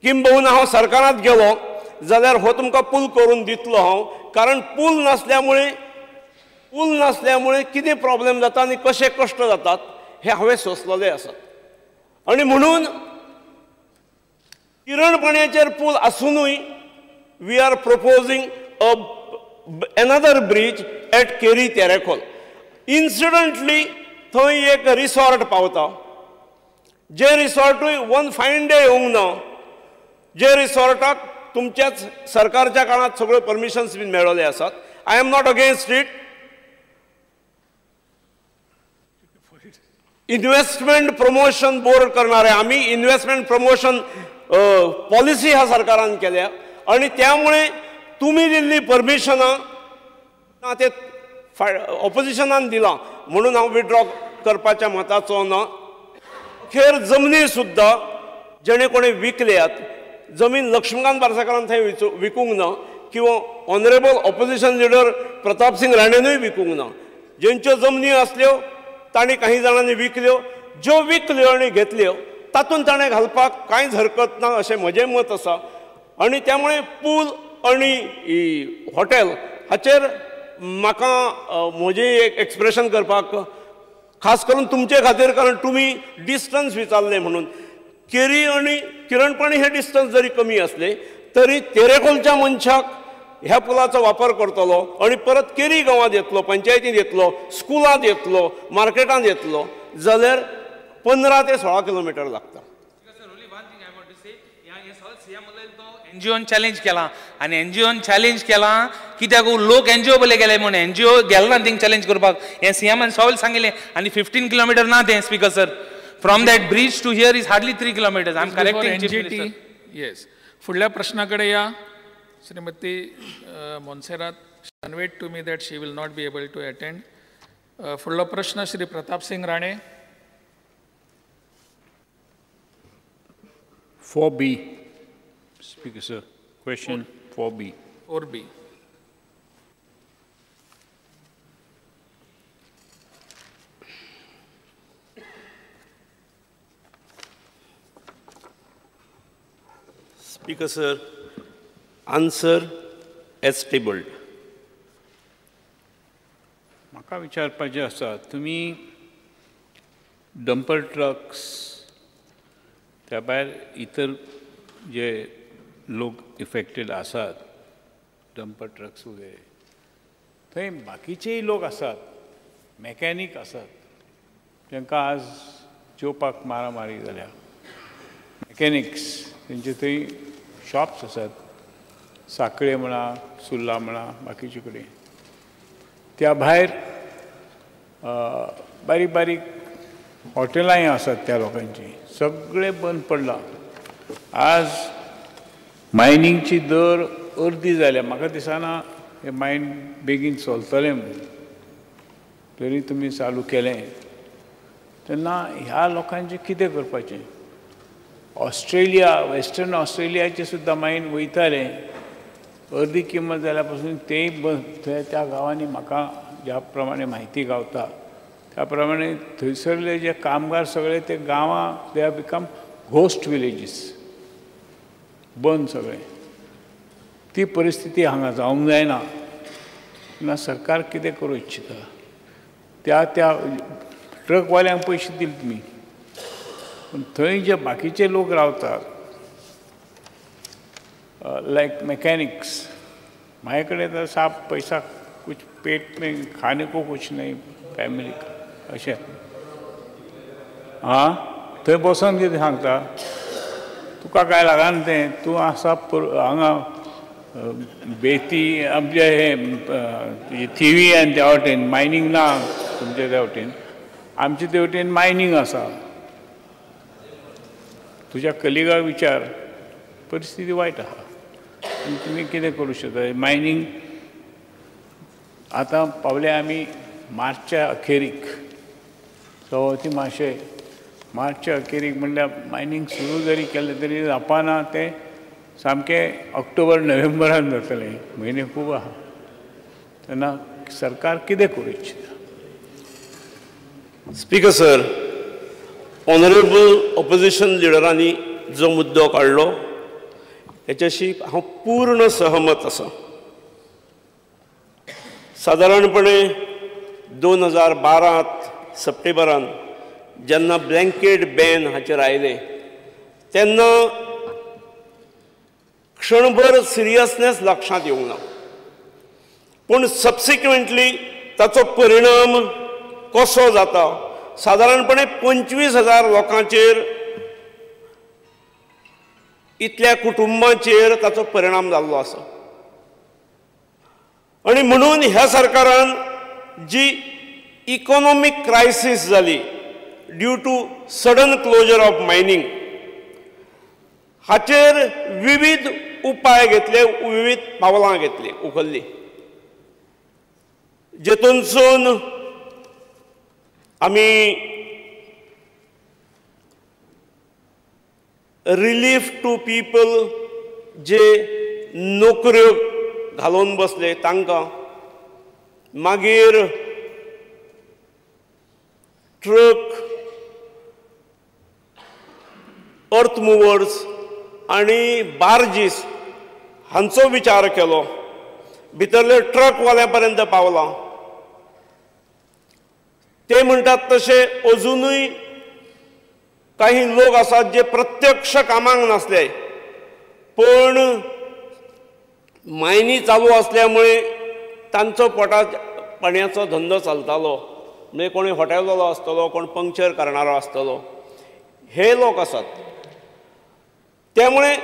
किंबहुना हांव सरकारांत गेलो जाल्यार हो तुमकां पूल करून दितलो हांव, कारण पूल नासल्यामुळे कितें प्रॉब्लेम जाता आनी कशे कश्ट जातात हे हांवें सोंसलेले आसात. आनी म्हणून किरणपण्याचेर पूल आसुनूय we are proposing another bridge at Keri Terekhol. Incidentally थंय एक रिसॉर्ट पावता, जे रिसॉर्टूय वन फायन डे येवंक ना, जे रिसॉर्टाक तुमच्याच सरकारच्या काळांत सगळ्यो परमिशन्स बीन मेळ्ळले आसात. I am not against it. Investment promotion board करणारे आमी, इन्व्हेस्टमेंट प्रमोशन पॉलिसी ह्या सरकारान केल्या आनी त्यामुळे तुमी दिल्ली परमिशनां ना ते ऑपोजिशनान दिलां म्हणून हांव विड्रॉ करपाच्या मताचो ना. खेर जमनी सुद्दां जेणे कोणें विकल्यात, जमीन लक्ष्मीकांत बारसेकारान थंय विकूंक ना किंवा ऑनरेबल ऑपोजिशन लिडर प्रतापसिंग राणेनूय विकूंक ना. जेंच्यो जमनी आसल्यो तांणी काही जाणांनी विकल्यो, ज्यो विकल्यो आनी घेतल्यो तातूंत ताणें घालपाक कांयच हरकत ना अशें म्हजें मत आसा. आनी त्यामुळे पूल आनी हॉटेल हाचेर म्हाका म्हजें एक एक्सप्रेशन करपाक, खास करून तुमचे खातीर, कारण तुमी डिस्टन्स विचारलें म्हणून, केरी आनी किरणपाणी हे डिस्टन्स जरी कमी आसले तरी तेरेखोलच्या मनशाक ह्या पुलाचो वापर करतलो आनी परत केरी गांवांत येतलो, पंचायतींत येतलो, स्कुलांत येतलो, मार्केटांत येतलो जाल्यार 15 ते 16 किलोमिटर लागता. एनजीओन चॅलेंज केला आनी एनजीओन चॅलेंज केला कित्याक लोक एनजीओ बले गेले म्हूण एनजीओ गेले ना थिंग चॅलेंज करपाक. हें सीएमान सगळें सांगिल्लें आनी 15 किलोमिटर ना तें speaker sir. From that bridge to here is hardly 3 kilometres. I am correcting chief minister. Yes, फुडल्या प्रश्ना कडेन या. Shrimati Monserrate conveyed to me that she will not be able to attend. फुडलो प्रश्न Shri Pratap Singh Rane. 4B, Speaker sir, question 4B. 4B. Speaker sir, answer as tabled. म्हाका विचारपाचें आसा, तुमी dumper trucks त्या भायर इतर जे लोक इफेक्टेड आसात, डंपर ट्रक्स वगैरे, थंय बाकीचेय लोक आसात, मॅकॅनीक आसात, तांकां आज जेवपाक मारामारी जाल्या. मॅकॅनिक्स तेंचे थंय शॉप्स आसात, साकळे म्हणा, सुर्ला म्हणा, बाकीचे कडेन. त्या भायर बारीक बारीक हॉटेलांय आसात त्या लोकांची, सगळें बंद पडलां. आज मायनिंगची दर अर्दी जाल्या. म्हाका दिसना हें मायन बेगीन चलतलें म्हणून. तरी तुमी चालू केलें तेन्ना ह्या लोकांचें कितें करपाचें? ऑस्ट्रेलिया, वेस्टर्न ऑस्ट्रेलियाचे सुद्दां मायन वयताले, अर्दी किंमत जाल्या पासून तेय बंद. थंय त्या गांवांनी म्हाका ज्या प्रमाणे म्हायती गावता त्या प्रमाणे थंयसरले जे कामगार सगळे ते गांवां they have become ghost villages, बंद सगळें. ती परिस्थिती हांगा जावंक जायना. तेन्ना सरकार कितें करूं इच्छिता? त्या त्या ट्रकवाल्यांक पयशे दिले तुमी, पूण थंय जे बाकीचे लोक रावतात लायक मॅकॅनिक्स, म्हाजे कडेन तर साप पैसा कुछ पेट में खाने को कुछ नहीं फॅमिली अशें. आं, थंय बसोन कितें सांगता तुका कांय लागना तें, तूं आसा हांगा बेती आमचे हे थिवी आनी त्या वटेन मायनींग ना तुमचे त्या वटेन, आमचे ते वटेन मायनींग आसा. तुज्या कलिगाक विचार, परिस्थिती वायट आसा आनी तुमी कितें करूं शकता? मायनींग आतां पावले आमी मार्चच्या अखेरीक, चवथी माशे मार्चच्या अखेरीक म्हणल्यार मायनींग सुरू जरी केलें तरी जावपाना तें सामकें ऑक्टोबर नोव्हेंबरान जातलें, म्हयने खूब आसा. तेन्ना सरकार कितें करूं इच्छिता? स्पीकर सर, ऑनरेबल ऑपोजिशन लिडरांनी जो मुद्दो काडलो हेच्याशी हांव पूर्ण सहमत आसा. सादारणपणे 2012 सप्टेंबरान जेन्ना ब्लँकेट बॅन हाचेर आयलें तेन्ना क्षणभर सिरियसनेस लक्षांत येवंक ना, पूण सबसिक्वंटली ताचो परिणाम कसो जाता, सादारणपणे 25,000 लोकांचेर, इतल्या कुटुंबांचेर ताचो परिणाम जाल्लो आसा. आनी म्हणून ह्या सरकारान जी इकॉनॉमीक क्रायसीस जाली due to sudden closure of mining हाचेर विविध उपाय घेतले, विविध पावलां घेतली, उखल्ली, जेतूनसून आमी रिलीफ टू पीपल जे नोकऱ्यो घालून बसले तांकां, मागीर ट्रक, अर्थ मुवर्स आनी बार्जीस हांचो विचार केलो, भितरले ट्रकवाल्या पर्यंत पावला. ते म्हणटात तशें अजुनूय काही लोक आसात जे प्रत्यक्ष कामाक नासले, पण मायनी चालू असल्यामुळे तांचो पोटा पाणयाचो धंदो चलतालो. म्हणजे कोणी हॉटेलवालो आसतलो, कोण पंक्चर करणारो आसतलो, हे लोक आसात. त्यामुळे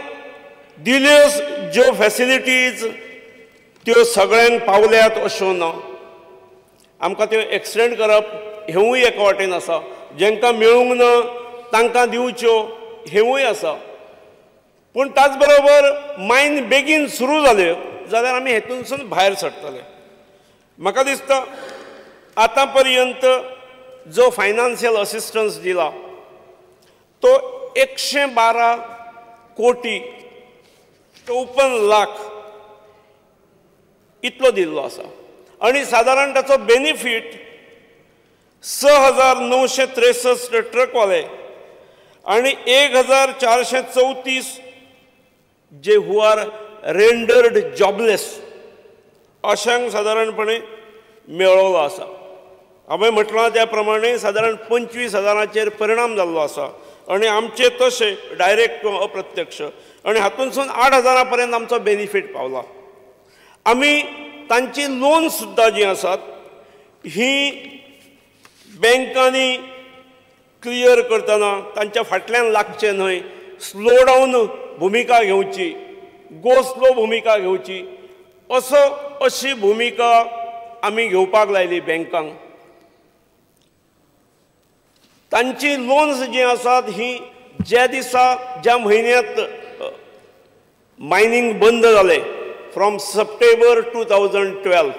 दिल्यो ज्यो फॅसिलिटीज त्यो सगळ्यांक पावल्यात अश्यो ना, आमकां त्यो एक्सटेंड करप हेवूय एका वाटेन आसा, जेंकां मेळूंक ना तांकां दिवच्यो हेवूय आसा. पूण ताच बरोबर मायन बेगीन सुरू जाल्यो जाल्यार आमी हेतूनसून भायर सरतले. म्हाका दिसता आतां पर्यंत जो फायनान्शियल असिस्टन्स दिला तो 112 कोटी 54 लाख इतलो दिल्लो आसा आनी सादारण ताचो बेनिफीट 6,963 ट्रकवाले आनी 1,434 जे हू आर रेंडर्ड जॉबलेस अशांक सादारणपणे मेळ्ळो आसा. हांवें म्हटलां त्या प्रमाणे सादारण 25,000चेर परिणाम जाल्लो आसा आनी आमचे तशें डायरेक्ट किंवा अप्रत्यक्ष, आनी हातूंतसून 8,000 पर्यंत आमचो बेनिफीट पावला. आमी तांची लोन सुद्दां जीं आसात ही बँकांनी क्लियर करतना तांच्या फाटल्यान लागचें न्हय, स्लो डावन भुमिका घेवची, गो स्लो भुमिका घेवची, असो अशी भुमिका आमी घेवपाक लायली बँकांक. तांची लोन्स जीं आसात ही ज्या दिसा ज्या म्हयन्यांत मायनींग बंद जालें फ्रॉम सप्टेंबर 2012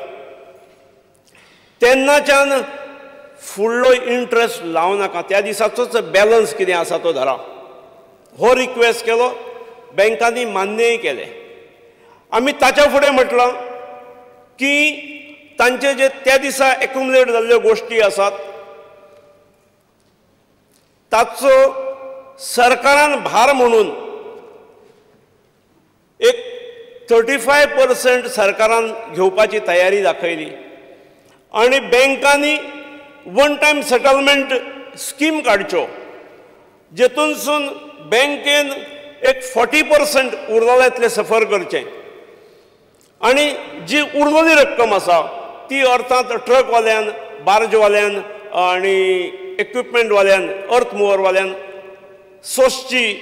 तेन्नाच्यान फुडलो इंट्रस्ट लावं नाका, त्या दिसाचोच बॅलन्स कितें आसा तो धरा, हो रिक्वेस्ट केलो, बँकांनी मान्यय केलें. आमी ताच्या फुडें म्हटलां की तांचे जे त्या दिसा एक्युमुलेट जाल्ल्यो गोश्टी आसात ताचो सरकारान भार म्हणून एक 35% सरकारान घेवपाची तयारी दाखयली आनी बँकांनी वन टायम सेटलमेंट स्कीम काडच्यो जेतूनसून बँकेन एक 40% उरलेल्यांतले सफर करचें आनी जी उरलेली रक्कम आसा ती अर्थात ट्रकवाल्यान, बार्जवाल्यान आनी इक्विपमेंटवाल्यान, अर्थ मुवरवाल्यान सोसची,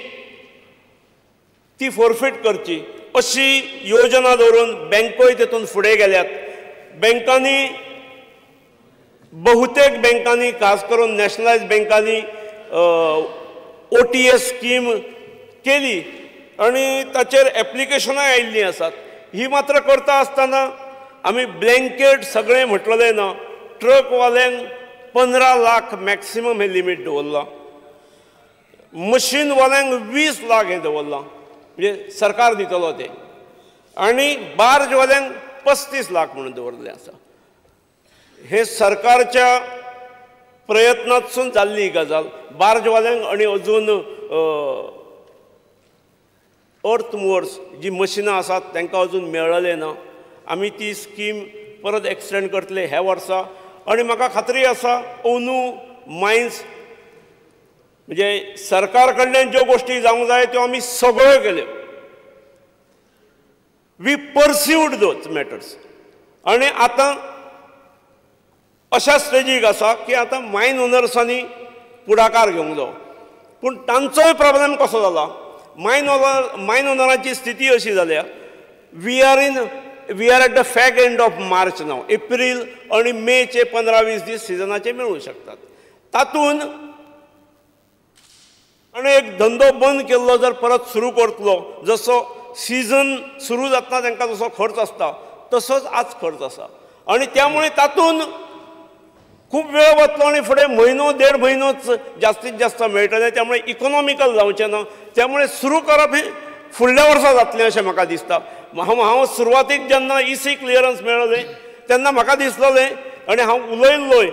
ती फोरफीट करची अशी योजना दवरून बँकोय तेतून फुडें गेल्यात. बँकांनी, बहुतेक बँकांनी, खास करून नॅशनलायज बँकांनी OTS scheme केली आनी ताचेर एप्लिकेशनां आयिल्लीं आसात. ही मात्र करता आसतना आमी ब्लँकेट सगळें म्हटलेलें ना, ट्रकवाल्यांक 15 लाख मॅक्सिमम हें लिमीट दवरलां, मशीनवाल्यांक 20 लाख हें दवरलां, म्हणजे सरकार दितलो तें, आनी बार्जवाल्यांक 35 लाख म्हणून दवरलें आसा. हे सरकारच्या प्रयत्नांतसून जाल्ली गजाल. बार्जवाल्यांक आनी अजून अर्थ मुवर्स जी मशिनां आसात तांकां अजून मेळ्ळले ना. आमी ती स्कीम परत एक्सटेंड करतले ह्या वर्सा आनी म्हाका खात्री आसा अंदू मायन्स म्हणजे सरकार कडल्यान ज्यो गोश्टी जावंक जाय त्यो आमी सगळ्यो केल्यो. We pursued those matters आनी आतां अशा स्टेजीक आसा की आतां मायन ओनर्सांनी पुढाकार घेवंक जायो. पूण तांचोय प्रॉब्लम कसो जाला, मायन ओनरांची स्थिती अशी जाल्या, we are at the fag end of March now. April आनी मेचे 15-20 दीस सिजनाचे मेळूं शकतात. तातूंत आनी एक धंदो बंद केल्लो जर परत सुरू करतलो, जसो सिजन सुरू जातना तांकां जसो खर्च आसता तसोच आज खर्च आसा आनी त्यामुळे तातूंत खूब वेळ वतलो आनी फुडें म्हयनो देड म्हयनोच जास्तीत जास्त मेळटलें. त्यामुळे इकोनॉमिकल जावचें ना. त्यामुळे सुरू करप हें फुडल्या वर्सा जातलें अशें म्हाका दिसता. हांव सुरवातीक जेन्ना इसी क्लियरन्स मेळ्ळें तेन्ना म्हाका दिसलें आनी हांव उलयल्लोय,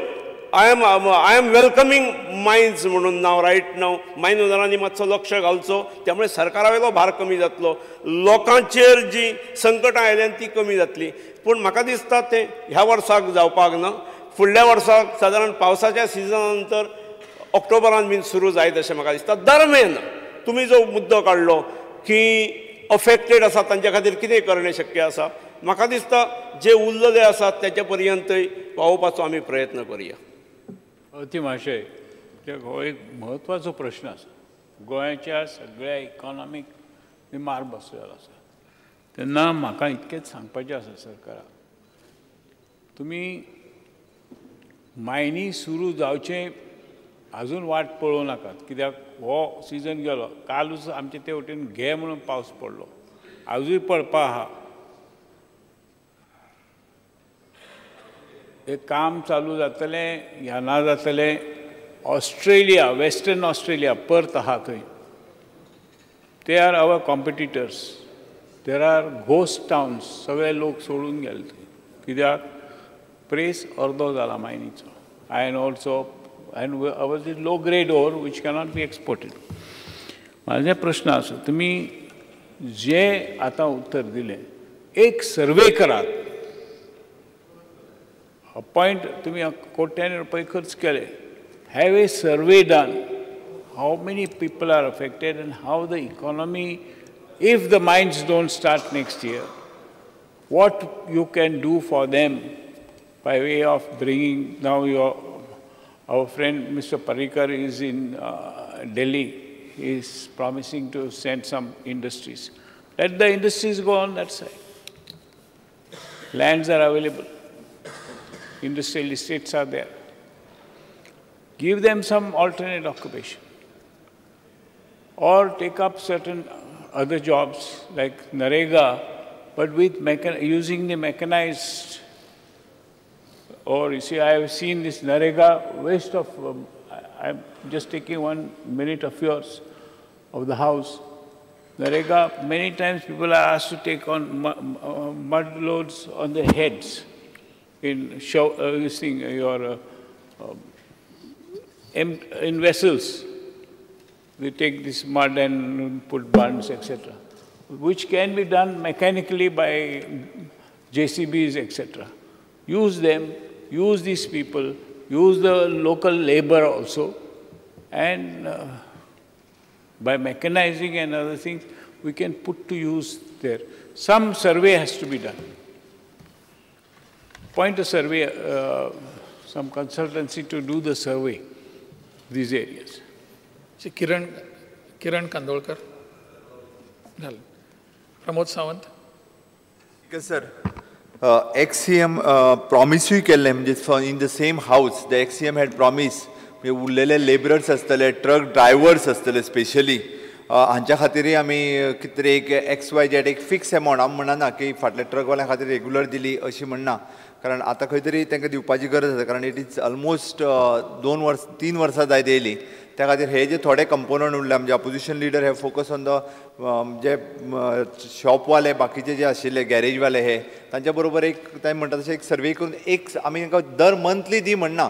I am welcoming mines म्हणून नाव रायट नाव मायन ओनरांनी मातसो लक्ष घालचो. त्यामुळे सरकारा वयलो भार कमी जातलो, लोकांचेर जी संकटां आयल्यान ती कमी जातली. पूण म्हाका दिसता तें ह्या वर्साक जावपाक ना, फुडल्या वर्साक सादारण पावसाच्या सिजना नंतर ऑक्टोबरान बीन सुरू जायत अशें म्हाका दिसता. दरम्यान तुमी जो मुद्दो काडलो की अफेक्टेड आसा तांच्या खातीर कितें करणें शक्य आसा, म्हाका दिसता जे उरलेले आसात तेच्या पर्यंतय पावोवपाचो आमी प्रयत्न करुया. अति माशय हो एक म्हत्वाचो प्रश्न आसा. गोंयच्या सगळ्या इकॉनॉमीक मार बसलेलो आसा. तेन्ना म्हाका इतकेंच सांगपाचें आसा सरकाराक, तुमी मायनी सुरू जावचें आजून वाट पळोवं नाकात. कित्याक हो सिजन गेलो, कालूच आमचे ते वटेन घे म्हणून पावस पडलो, आजूय पडपा आहा. हें काम चालू जातलें या ना जातलें, ऑस्ट्रेलिया, वेस्टर्न ऑस्ट्रेलिया, पर्थ आहा थंय, they are our competitors, there are ghost towns, सगळे लोक सोडून गेले थंय. कित्याक प्रेस अर्दो जाला मायनीचो, iron also and ours is low grade ore which cannot be exported. म्हाजे प्रश्न आसा, तुमी जे आतां उत्तर दिलें, एक सर्वे करात, अपॉयंट तुमी कोट्यांनी रुपये खर्च केले, have a survey done, how many people are affected and how the economy, if the mines don't start next year, what you can do for them by way of bringing. Now your our friend Mr. Parrikar is in Delhi. He is promising to send some industries. Let the industries go on that side. Lands are available. Industrial estates are there. Give them some alternate occupation or take up certain other jobs like Narega, but with using the mechanized. Or you see, I have seen this Narega waste of, I'm just taking 1 minute of yours, of the house. Narega, many times people are asked to take on mud loads on their heads in this thing, your, in vessels. They take this mud and put bunds, etc., which can be done mechanically by JCBs, etc. Use them, use these people, use the local labor also, and by mechanizing and other things, we can put to use there. Some survey has to be done. Point a survey, some consultancy to do the survey, these areas. Shri Kiran Kandolkar. Pramod Sawant. Yes, sir. Ex-CM promise केल्लें, म्हणजे in the same house the ex-CM had promise, म्हणजे उरलेले labourers आसतले, truck drivers आसतले specially, हांच्या खातीरय आमी कितें तरी एक एक्स वाय झेड एक फिक्स एमावंट, आमी म्हणना की फाटल्या ट्रकवाल्यां खातीर रेगुलर दिली अशी म्हणना, कारण आतां खंय तरी तांकां दिवपाची गरज आसा, कारण it is almost 2 वर्स 3 वर्सां जायत येयलीं. त्या खातीर हे जे थोडे कंपोनंट उरले, म्हणजे ऑपोजिशन लिडर हे फोकस ऑन the जे शॉपवाले बाकीचे जे आशिल्ले गॅरेजवाले हे तांच्या बरोबर एक ते म्हणटा तशें एक सर्वे करून एक आमी तांकां दर मंथली दी म्हणना,